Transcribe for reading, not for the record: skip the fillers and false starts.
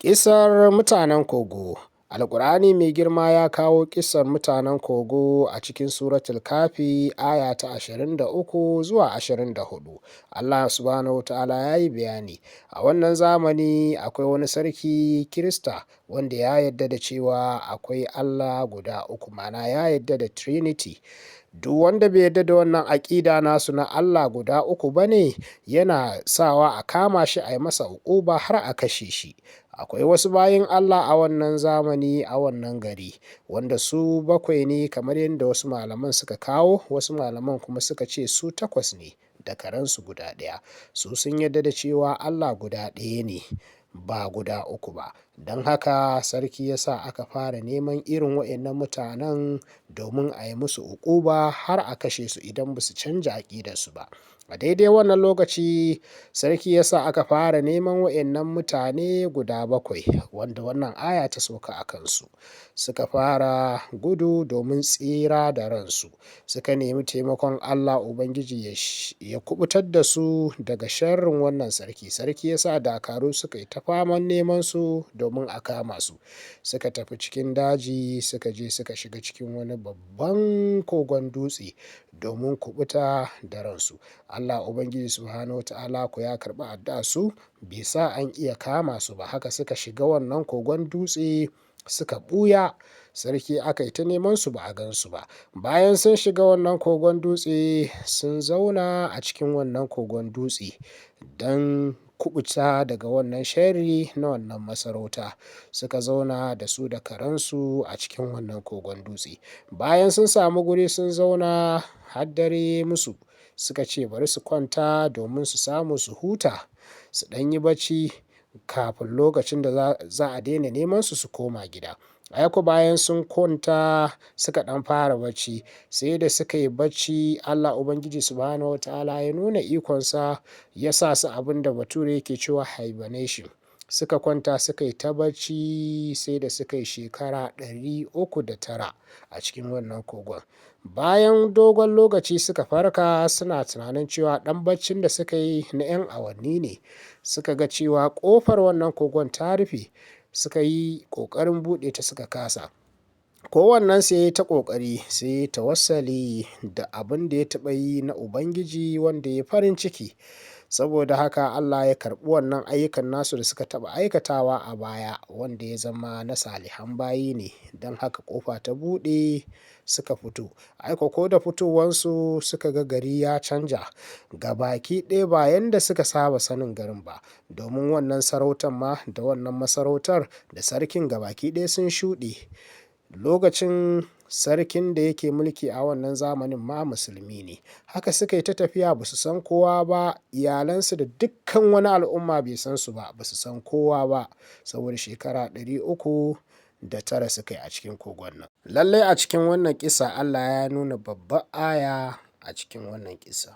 Ƙissar mutanen kogo. Alƙur'ani mai girma ya kawo ƙissar mutanen kogo a cikin Suratul Kafi aya ta 23 zuwa 24. Allah subhanahu wa ta'ala ya yi bayani. A wannan zamani akwai wani sarki Kirista wanda ya yarda da cewa akwai Allah guda uku, ma'ana ya yarda da Trinity. Duk wanda bai yarda da wannan aƙida nasu na Allah guda uku ba ne, yana sawa a kama shi a yi masa uquba har a kashe shi. Akwai wasu bayin Allah a wannan zamani a wannan gari wanda su bakwai ne kamar yadda wasu malaman suka kawo, wasu malaman kuma suka ce su takwas ne da karensu guda ɗaya. Su sun yarda da cewa Allah guda ɗaya ne ba guda uku ba. Don haka sarki ya sa aka fara neman irin waɗannan mutanen domin a yi musu uquba har a kashe su idan ba su canja aƙidarsu ba. A daidai wannan lokaci sarki ya sa aka fara neman waɗannan mutane guda bakwai wanda wannan aya ta sauka a kansu. Suka fara gudu domin tsira da ransu. Suka nemi taimakon Allah Ubangiji ya kuɓutar da su daga sharrin wannan sarki. Sarki ya sa dakaru suka yi ta faman neman su domin a kama su. Suka tafi cikin daji suka je suka shiga cikin wani babban kogon dutse domin kuɓuta da ransu. Allah Ubangiji subhanahu wa ta'ala ko ya karɓi addu'arsu bai sa an iya kama su ba. Haka suka shiga wannan kogon dutse suka ɓuya. Sarki aka yi ta neman su ba a gan su ba. Bayan sun shiga wannan kogon dutse sun zauna a cikin wannan kogon dutse don kuɓuta daga wannan sharri na wannan masarauta. Suka zauna da su da karensu a cikin wannan kogon dutse. Bayan sun samu guri sun zauna har dare musu, suka ce bari su kwanta domin su samu su huta, su ɗan yi bacci kafin lokacin da za a daina neman su su koma gida. Ai ko bayan sun kwanta suka ɗan fara bacci, sai da suka yi bacci Allah Ubangiji subhanahu wa ta'ala ya nuna ikonsa ya sa su abin da bature yake cewa hibernation. Suka kwanta suka yi ta bacci sai da suka yi shekara 309 a cikin wannan kogon. Bayan dogon lokaci suka farka suna tunanin cewa ɗan baccin da suka yi na 'yan awanni ne. Suka ga cewa ƙofar wannan kogon ta rufe. Suka yi ƙoƙarin buɗe ta suka kasa. Kowannensu ya yi ta ƙoƙari sai ya yi tawassali da abin da ya taɓa yi na Ubangiji wanda ya farin ciki. Saboda haka Allah ya karɓi wannan ayyukan nasu da suka taɓa aikatawa a baya wanda ya zama na salihan bayi ne. Don haka ƙofa ta buɗe suka fito. Ai ko da fitowansu suka ga gari ya canja. Gabaki ɗaya ba yanda suka saba sanin garin ba. Domin wannan sarautar ma da wannan masarautar da sarkin gabaki ɗaya sun shuɗe. Lokacin sarkin da yake mulki a wannan zamanin ma musulmi ne. Haka suka yi ta tafiya ba su san kowa ba, iyalansu da dukkan wani al'umma bai san su ba, ba su san kowa ba saboda shekara 309 suka yi a cikin kogon nan. Lallai a cikin wannan ƙissa Allah ya nuna babbar aya a cikin wannan ƙissa.